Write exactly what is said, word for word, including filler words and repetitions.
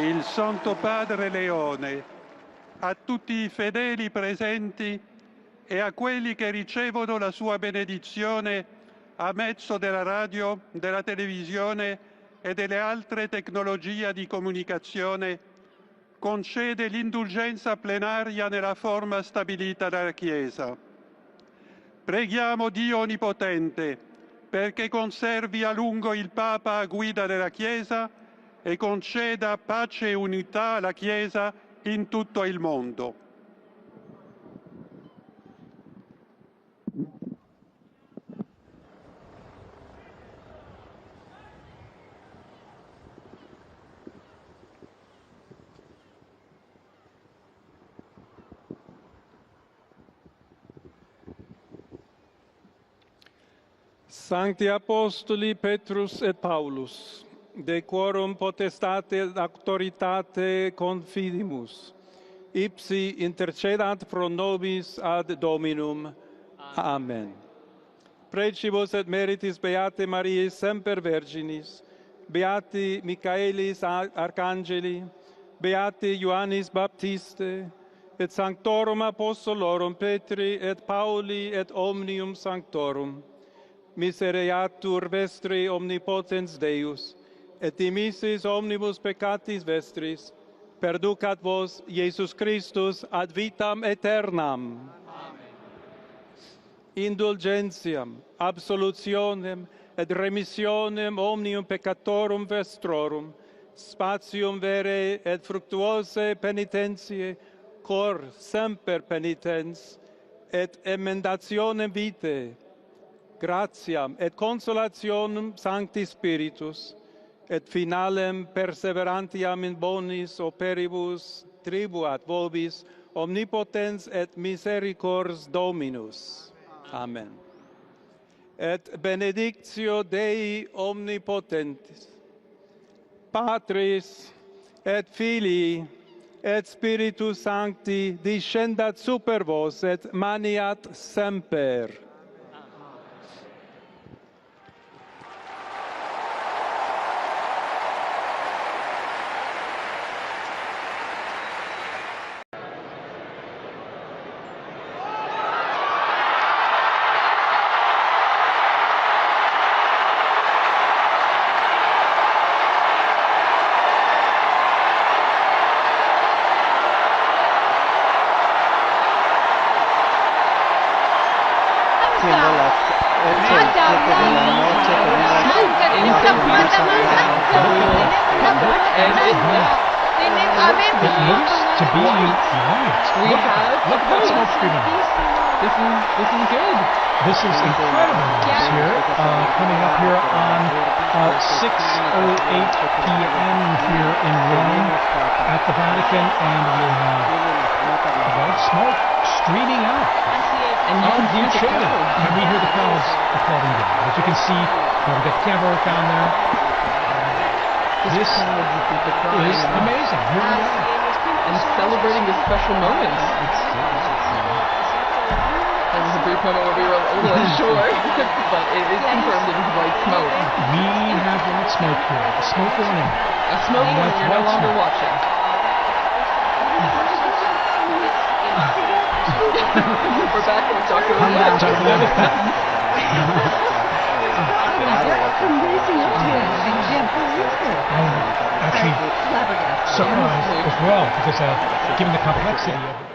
Il Santo Padre Leone, a tutti i fedeli presenti e a quelli che ricevono la sua benedizione a mezzo della radio, della televisione e delle altre tecnologie di comunicazione, concede l'indulgenza plenaria nella forma stabilita dalla Chiesa. Preghiamo Dio Onnipotente perché conservi a lungo il Papa a guida della Chiesa e conceda pace e unità alla Chiesa in tutto il mondo. Sancti apostoli Petrus et Paulus, de quorum potestate et auctoritate confidimus, ipsi intercedant pro nobis ad Dominum. Amen. Precibus et meritis Beatae Mariae semper Virginis, Beati Michaelis a-, Arcangeli, Beati Ioannis Baptistae, et sanctorum apostolorum Petri et Pauli et omnium sanctorum, misereatur vestri omnipotens Deus, et dimissis omnibus peccatis vestris, perducat vos Iesus Christus ad vitam aeternam. Indulgentiam, absolutionem et remissionem omnium peccatorum vestrorum, spatium verae et fructuosae penitentiae, cor semper penitens, et emendationem vitae, gratiam et consolationem Sancti Spiritus, et finalem perseverantiam in bonis operibus tribuat vobis omnipotens et misericordius Dominus. Amen. Et benedictio Dei omnipotentis, Patris et Filii et Spiritus Sancti, descendat super vos et maneat semper. Siendo las ocho y siete de la noche, tenemos una It looks to be light. Look, look at that smoke screen. This is, this is good. This is incredible news here, uh, coming up here on, uh, six oh eight p m here in Rome at the Vatican, and we have white smoke streaming out. And you can hear the crowd. And we hear the crowds applauding. As you can see, uh, we got the camera work down there. This is amazing. Here we are. And celebrating this special moment. There was a brief moment where we were a little unsure, but it is confirmed it is white smoke. We have white smoke here. A smoke warning. A smoke warning. You're no longer watching. We're back with Doctor Levin. Doctor Levin. I'm actually surprised as well because, uh, given the complexity of